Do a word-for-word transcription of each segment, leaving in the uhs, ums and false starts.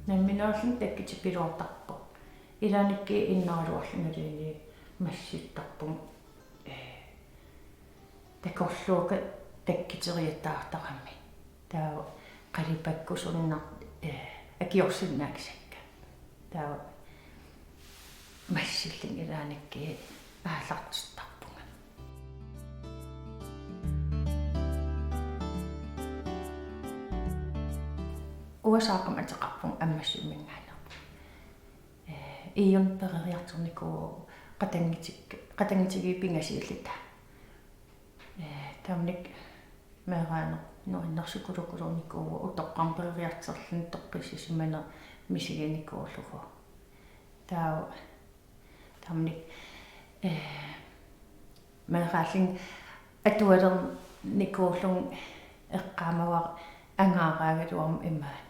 Nammineerluni takkutipiloortarpoq. Ilaannikkut innaraluarlungaluunniit massittarpunga, ee, takorluukkat takkuteriataartaramik. Taava qalipakkusunnar-, ee, akiorsinnaakasakka. Taava massillunga ilaannikkut aallartittarpunga. Uanga saaqqummi ateqarpunga Ammassuiminngaanneerpoq. Ee, iiunut peroriartornikuuara qatanngutik-, qatanngutigiit pingasuulluta. Ee, taamanikkut meeraaneq nuannersukulukuluunikuuvoq utoqqarnut peroriartorluni toqqissisimaneq misiginikuullugu. Taava taamanikkut, ee, meeraallunga atualernikuullunga eqqaamavara angaaraagaluaruma imaat: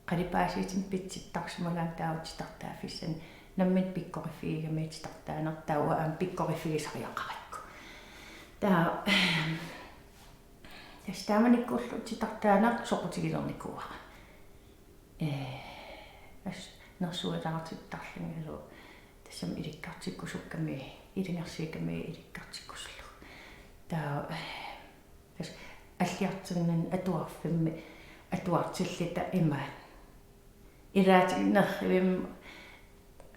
Qalipaasiutinut pitsittarsimagaanni taava titartaaffissanik nammineq pikkoriffigigamiuk titartaaneq, taava aamma pikkoriffigisariaqarakku. Taava, tassa taamanikkullu titartaaneq soqutigilernikuuara. Ee, as-, nersualaartittarlungalu tassami ilikkartikkusukkamiuk, ilungersuukkamiuk ilikkartikkusullugu. Taava, ee, tassa alliartornani atuarfimmi atuartilluta imaat: Ilaatigut nerrivimmi,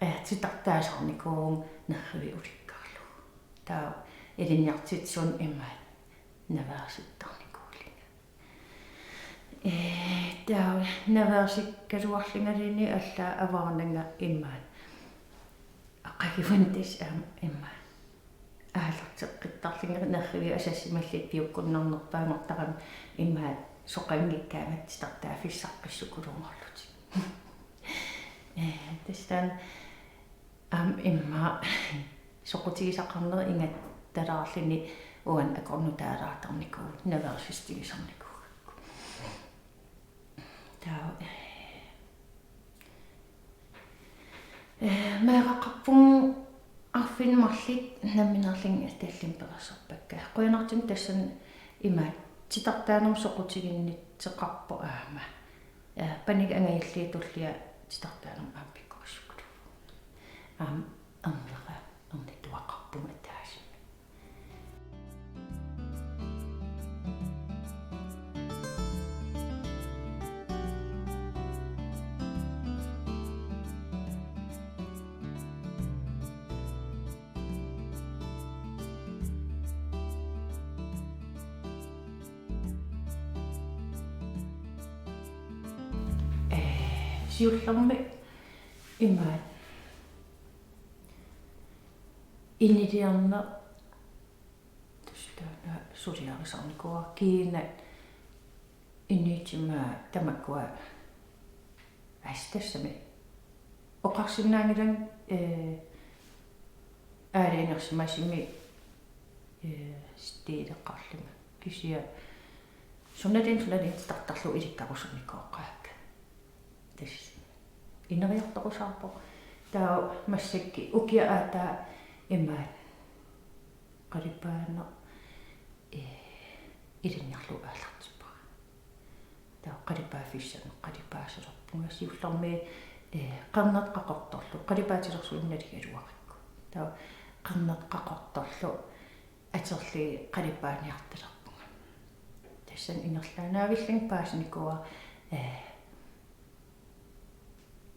ee, titartaasarnikuuvunga nerrivik ulikkaarlugu. Taava ilinniartitsisut imaat naveersittarnikuullunga. Ee, taava naveersikkaluarlungaluunniit allaat avaarnanga imaat. Aqaguani tassa aamma imaat aallarteqqittarlunga nerrivik asassimallugit piukkunnarnerpaanngortarami imaat soqanngikkaangatta titartaaffissaqqissukulunngorlutik. Ee, tassa taanna aamma immaqa soqutigisaqarneq ingattalaarluni uani akornutaalaartarnikuuvoq, naveersissutigisarnikuugakku. Taava, ee, meeraqarpunga arfineq-marluk nammineerlunga tallimat perersarpakka. Qujanartumik tassani imaat titartaanermut soqutiginnittoqarpoq aamma. Ee, paniga angajulliit tulliat titartaanermut aamma pikkorissukuluupput. Aamma ernera-, ernituaqarpunga ataasimik. Ee, siullermik imaat iniliarneq tassa taanna suliarisarnikuuara, kiinat inuutima tamakkua, aa, tassami oqarsinnaanngilanga, ee, aalajangersimasumik, ee, stileqarlunga. Kisianni sunaluunniit, sunaluunniit titartarlugu ilikkarusarnikooqaakka. Tassa ineriartorusaarpoq. Taava massakkut ukiaq aataa imaat qalipaaneq, ee, ilinniarlugu aallartippara. Taava qalipaaffissanik qalipaasalerpunga siullermik, ee, qernertoq qaqortorlu, qalipaatilersuinnaq nalugaluarakku. Taava qernertoq qaqortorlu atorlugit qalipaaniartalerpunga. Tassani ingerlaannaavillunga paasinikuuara, ee,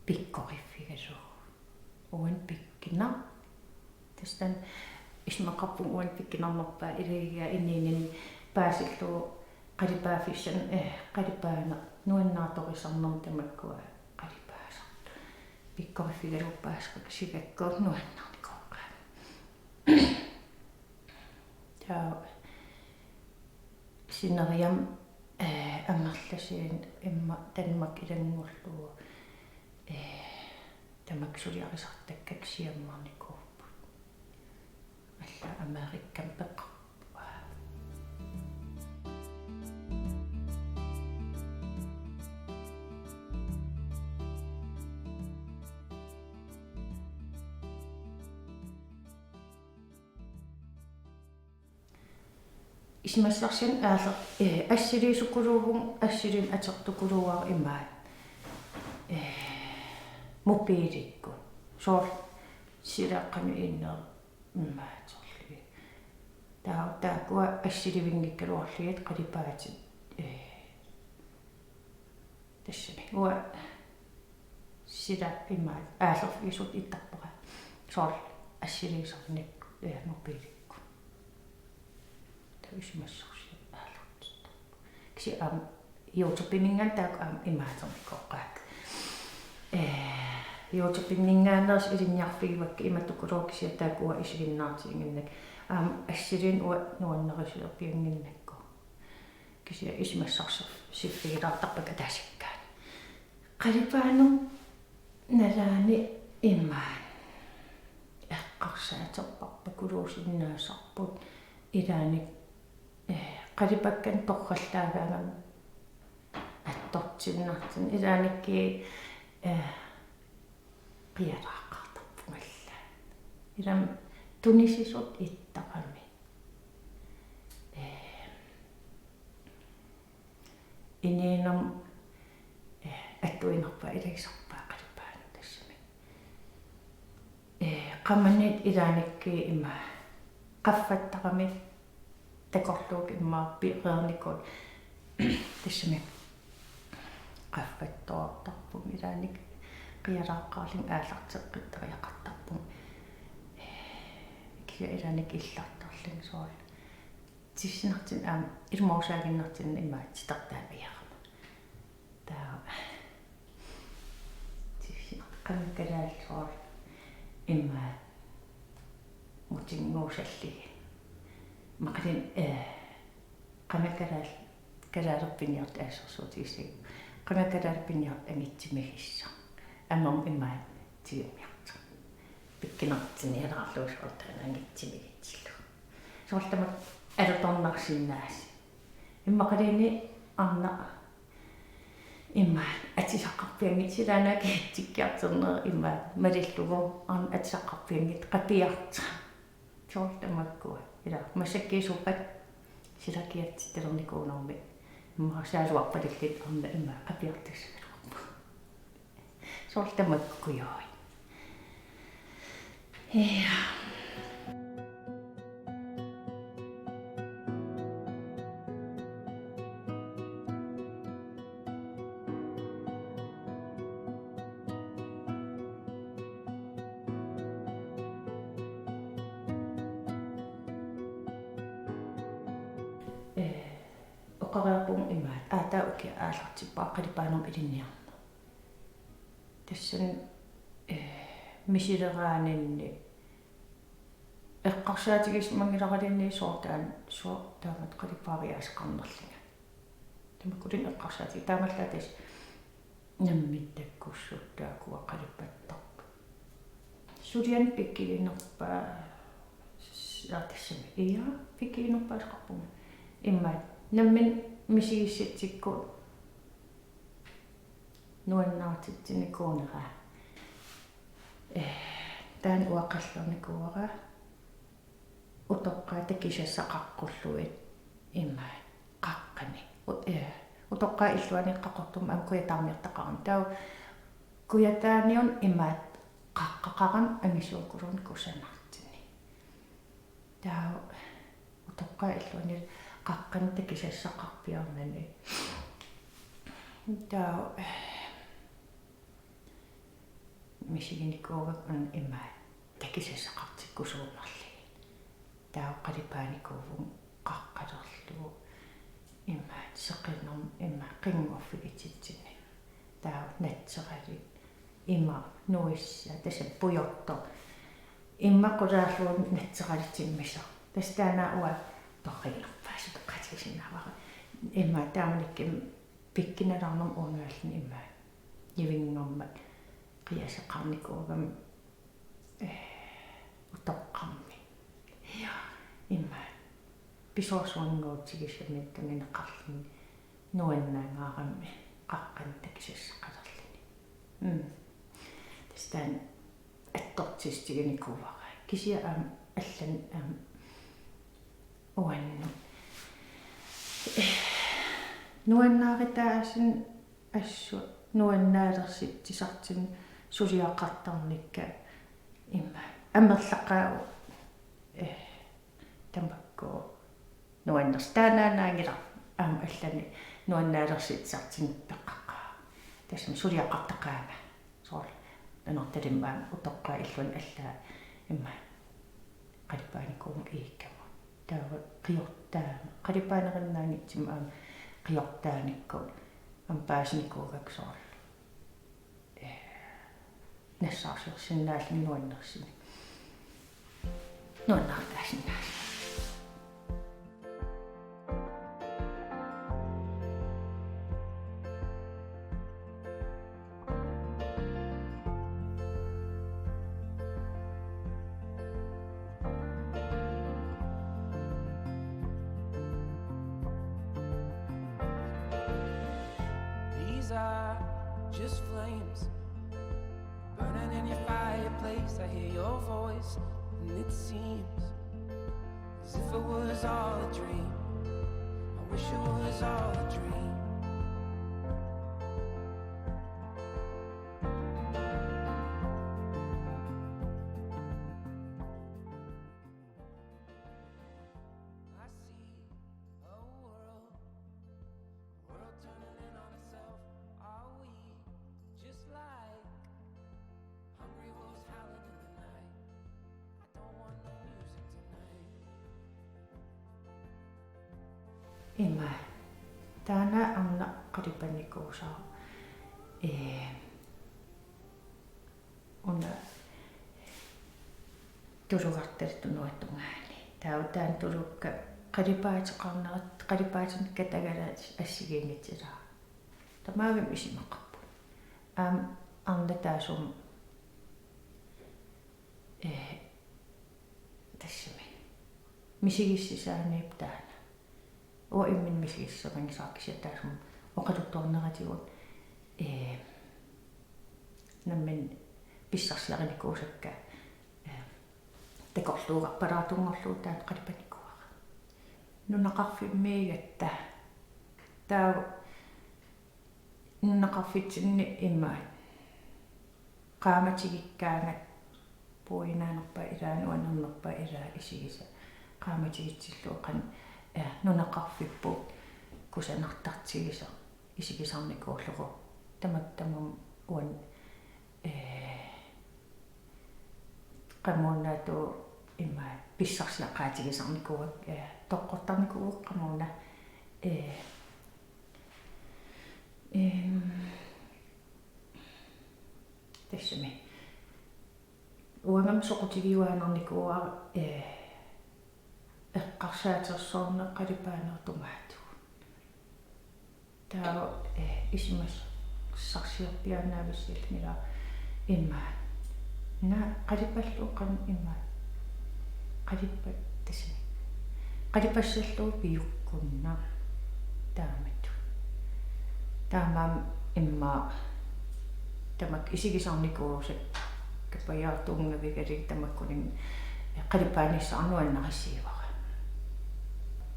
pikkoriffigalugu. Uani pikkunnar-, tassa taanna isumaqarpunga uani pikkunarnerpaaq ilagiga inuunini paasillugu qalipaaffissanik, ee, qalipaaneq nuannaartorisarnermut tamakkua qalipaasartut. Pikkoriffigalugu paasisigakku nuannaarnikooqaanga. Taava sineriammi, ee, amerlasuut immaqa Danmark ilanngullugu, ee, tamakku suliarisartakkakka siammarnikuupput. Allaat Amerikami peqarput. Isumassarsiorneq aallar-, ee, assiliisukuluuvunga, assiliineq atortukuluuara imaat. Ee, mobiilikkut. Soorlu silaqqami inner immaatsorlugit. Taava taakkua assilivinngikkaluarlugit qalipaatit, ee, tassami. Uanga sila imaat aallerfigisutut ittarpara. Soorlu assiliisarnikkut, ee, mobiilikkut. Taava isumassorsuaq aallartittarpoq. Kisianni aamma YouTubeminngaanniit taakku aamma imaaternikooqaat. Ee, YouTubeminngaanneersut ilinniarfigivakka imatut ukuluuq kisianni taakku uanga isiginnaartiginnginnakku. Aamma assiliineq uanga nuannarisorpiannginnakku. Kisianni isumassorsiorfigilaartarpakka ataasiakkaat. Qalipaanermut nalaani imaat eqqarsaaterpakka kujuusinnaasarput ilaanni, ee, qalipakkanik torrallaagaangamik attortiinnartunik ilaannikkut, ee, qialaaqqaartarpunga allaat. Ilami tunisisutut ittarami. Ee, inuunermi, ee, attuinerpaaq ilagisarpaat qalipaanut tassami. Ee, qamani ilaannikkut ima qaffattarami takorluukkut immaqa pireernikuuvoq tassami qaffattoortarpunga ilaanni qialaaqqaarlunga aallarteqqittariaqartarpunga. Ee, kisianni ilaannikkut illartarlunga soorlu. Tissinartun aamma ilumoorusaaginnartunut imaattortaat ajarama. Taava tissinartut qangakkalaallua imaat mutinnguusallugit. Imaluunniit, ee, qangakkalaal-, kalaalerpiniartut assersuutigissagipput. Qangakkalaaleq piniartoq angitsumigissooq. Amermik imaat tigummiartoq. Pikkunartunialaarlugu soorlu taanna angitsumigitsillugu. Soorlu tamakku alutornarsinnaasut. Immaqaluunniit arnaq imaat atisaqarpianngitsoq ilaanni akiitsikkiartorneq imaat malillugu arnaq atisaqarpianngitsoq qapiartoq. Soorlu tamakkua. Ila massakkut suuppat silakiatsittalernikuunermi. Immaqa saaluarpalillutit arnaq imaat qapiartussagaluarpugut. Soorlu tamakkujuit. Ja. Ee, oqareerpunga imaat, aataa ukiaq aallartippara qalipaanermut ilinniarneq. Tassani, ee, misileraaninni eqqarsaatigisimanngilara ilaanni soorlu taanna, soorlu taamatut qalipaariaaseqarnerlunga. Tamakkununnga eqqarsaatigisoq taamaallaat tassa nammineq takkussutut taakkua qalipattarput. Suliani pikilinerpaa-, s-, aa, tassami. Ja, pikilinerpaasoqarpunga. Imaat, nammineq misigissutsikkut nuannaartitsinikuunera. Ee, taanna uanga qallernikuuara. Utoqqaat takusassaqaqqullugit imaat qaqqani. U-, ee, utoqqaat illuanni Qaqortumi aamma Kujataarmiortaqarami. Taava Kujataaniunneq imaat qaqqaqarami angisuukuluunniit kusanartunik. Taava utoqqaat illuanni qaqqani takusassaqarpiarnani. Taava misiginikuugakku una imaat takusassaqartikkusuunerlugit. Taava qalipaanikuuvunga qaqqalerlugu imaat seqinermut imaat qinngorfigititsinnik. Taava natseralik ima nuissaa tassa pujortoq. Ima qulaallugu natseralik timmisaq. Tassa taanna uanga torraginerpaasut oqaatigisinnaavara. Ima taamanikkut pikkunalaarnermut uangaalluni ima nivinngormat qiasoqarnikuugami, ee, utoqqarmi. Ja, ima pisoorsuannguutigisami tunineqarluni nuannaangaarami qaqqani takusassaqalerluni. Mm. Tassa taanna attortissutiginikuuara. Kisianni aamma allanut aamma uannut. Nuannaarutaasut assut nuannaalersutsisartut suliaqartarnikka imma amerlaqaat, eh, tamakku nuannersoq. Taannaannaanngilaq aamma allanik nuannaalersuutissarsinnut peqqaqqaa. Tassami suliaqartaqaanga. Soorlu nunartalimmi aamma utoqqaat illuanni allaat imma qalipaanikuummat iikkamut. Taava qiortaamik. Qalipaaneqinnaanngitsumik aamma qiortaanikkut aamma paasinikuugakku soorlu. Eh, nassaarsiorsinnaalluni nuannersunik. Nuannaartaasinnaalluni. These are just flames burning in your fireplace. I hear your voice, and it seems as if it was all a dream. I wish it was all a dream. I see a world, world turning in on itself. Are we just like hungry wolves howling in the night? I don't want no music tonight. Imma. Taanna arnaq qalipanikuusara. Ee, una tulugartalik tunuatungaani. Taava taanna tulukka qalipaateqarnerat, qalipaatinut katagara assigiinngitsuusaat. Tamarmik isumaqarput. Aamma arnaq taassuma, eh, tassami. Misigissisaanerup taanna. Uanga imminut misigissamingisara kisianni taassuma oqaluttuarneratigut, ee, nammineq pissarsiarinikuusakka, ee, takorluugarpalaartunngorlugu taanna qalipanikuuara. Nunaqarfimmiigatta. Taava nunaqarfitsinni imma qaamatigikkaangat puuinaanerpaat ilaa nuannernerpaat ilaa isigisat qaamatigitsillugu qanoq, eh, nunaqarfipput kusanartartigisoq isigisarnikuullugu tamakku tamaasa uani, eh, qamuuna taava imma pissarsiaqaatigisarnikuuakka, eh, toqqortarnikuuakka qamuuna, eh, Em, tassami. Uangami soqutigiuaannarnikuuara, eh, eqqarsaatersuarneq qalipaanerup tungaatigut. Taava, eh, isumassarsiorpiaannaavissi ilaa imma. Naa qalipallu qanoq imma. Qalipa-, tassami. Qalipassallugu piukkunnaq taamatut. Taamaammat imma tamakku isigisarnikuusakka pajaartuungavigalugit tamakkuninnga qalipaanissaq nuannarisigivara.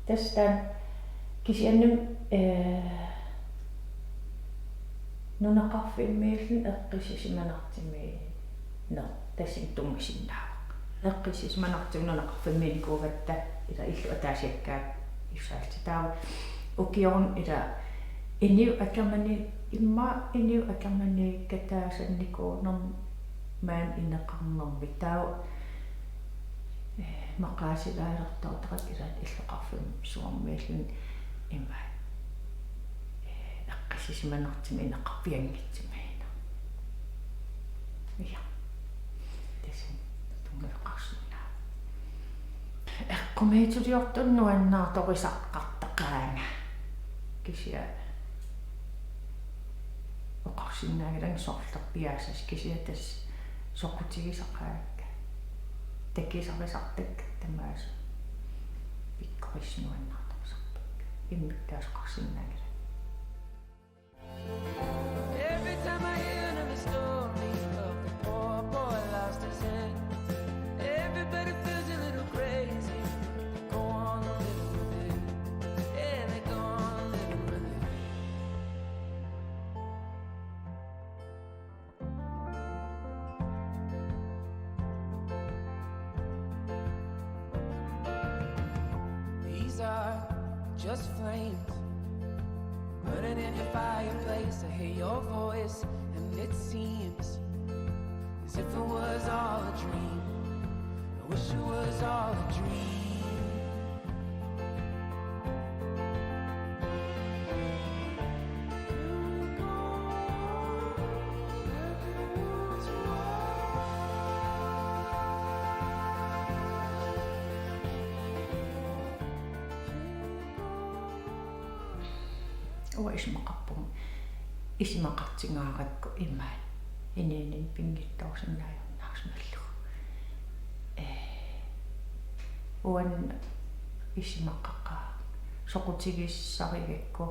Tassa taanna kisianni, eh, nunaqarfimmiilluni eqqissisimanartumiinneq tassani tunngasinnaavoq. Eqqissisimanartumik nunaqarfimmiinnikuugatta ilaa illut ataasiakkaat isaalti taava ukiorn ilaa inuit Akermani imma inuit Akermaniikka taasannikuunermi maani ineqarnermi taava, eh, maqaasilaalertortaqaat ilaat illoqarfimmi suarmiilluni imma, eh, eqqissisimanartumik ineqarfianngitsumik. Ja. Tassani tunngaveqarsinnaavoq. Eqqumiitsuliortunut nuannaartorisaqartaqaanga. Kisianni oqarsinnaanngilanga sorlerpiaasas kisianni tassa soqutigisaqaakka. Takusarisartakka tamaasa. Pikkorissut nuannaartorisarpakka. Immikkut tassa oqarsinnaanngilanga. Every time I hear another story of the poor boy lost his head, everybody feels a little crazy. They go on living with it. Yeah, they go on living with it. Just flames burning in the fireplace. I hear your voice, and it seems as if it was all a dream. I wish it was all a dream. Uanga isumaqarpunga isumaqartingaarakku imaat inuuninni pinngitsoorsinnaajunnaarsimallugu. Ee, uanga isumaqaqaaq soqutigissarigakku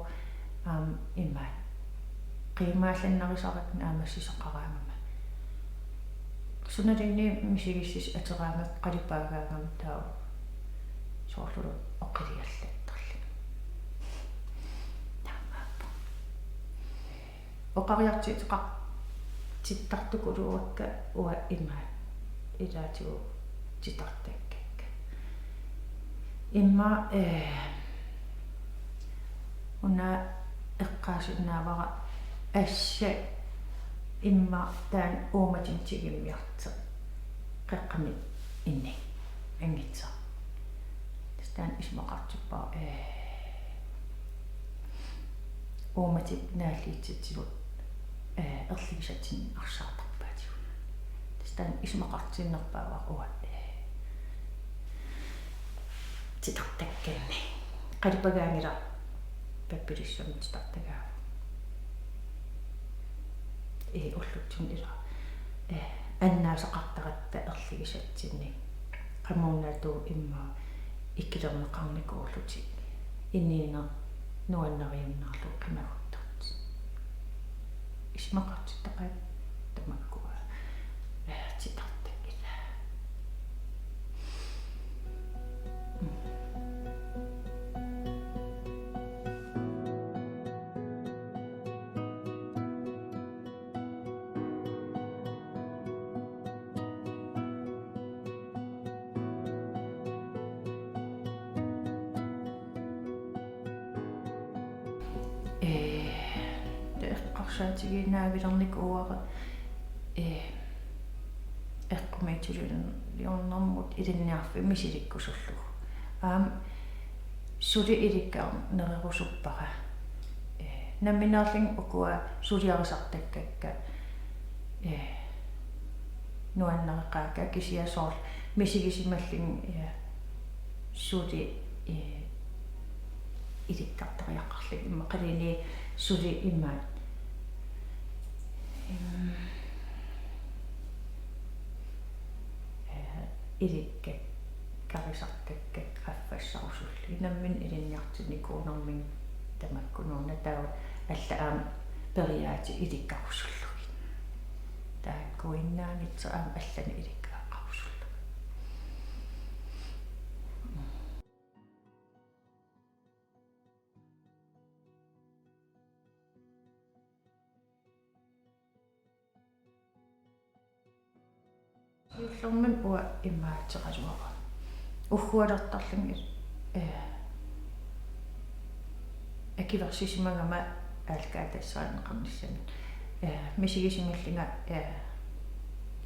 aamma imaat qiimaallannarisarakkit naammassisaqaraangama. Sunaluunniit misigissutsit ateraangakku qalipaagaangama taava soorlu oqiliallattarlunga. Taamaappoq. Oqariartuuteqartittartukuluuakka uanga imaat ilaatigut titartakkakka. Immaqa, ee, una eqqaasinnaavara assut immaqa taanna uummatinik tigummiartoq qeqqami inni anngitsoq. Tassa taanna isumaqartippara, ee, uummatit naalliutsitsigut, ee, erligisatsinnik arsaartarpaatigut. Tassa taanna isumaqartinnerpaavara uanga, ee, titartakkanni. Qalipagaanngilaq pappialassuarnik titartagaavoq. Ee, ullutsinni ila, ee, annaasaqartaratta erligisatsinnik. Qamuuna atuut immaqa ikilerneqarnikuullutik. Inuuneq nuannariunnaarlugu qimaguttortut. Isumaqartittaqaat tamakkua, ee, titartakkakka. Mm. Ee, taava eqqarsaatigiinnavilernikuuara, ee, eqqumiitsuliornermut ilinniarfimmi misilikkusullugu. Aamma suli ilikkarnerusuppara. Ee, nammineerlunga ukua suliarisartakkakka, ee, nuannareqaakka kisianni soorlu misigisimallunga, ee, suli, ee, ilikkartariaqarlunga immaqaluunniit suli imaat. Em, ee, ilikkartariaqarlunga qaffassarusullugit. Nammineq ilinniartinnikuunermini tamakkununnga taava allat aamma periaaseq ilikkarusullugit. Taakkuinnaanngitsoq aamma allanik ilikkagaqarusullugit. Siullermik uanga imaattaraluarama. Uggualertarlunga, ee, akuersisimagama aallakaatitassarineqarnissamut. Ee, misigisimallunga, ee,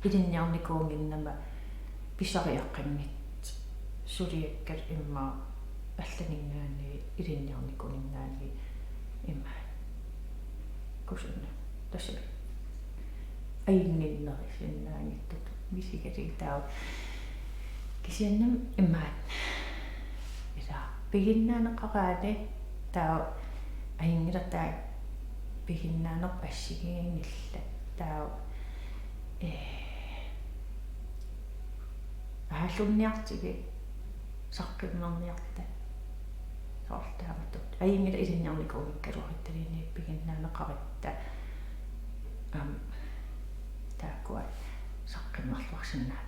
ilinniarnikuunnginnama pisariaqqanngitsoq suliakka immaqa allaninngaanniit ilinniarnikuninngaanniit immaqa. Kusanaq. Tassa. Ajunnginnerusinnaanngitsutut misigalugit taava. Kisiannimi imaat. Ila piginnaaneqaraanni taava ajunngilaq taava piginnaanerput assigiinngillat. Taava, ee, aallunniartigit saqqummerniarta. Soorlu taamatut. Ajunngilaq ilinniarnikuunngikkaluarutta ilinniarfimmi piginnaaneqaratta. Aamma taakkua saqqummerluarsinnaat.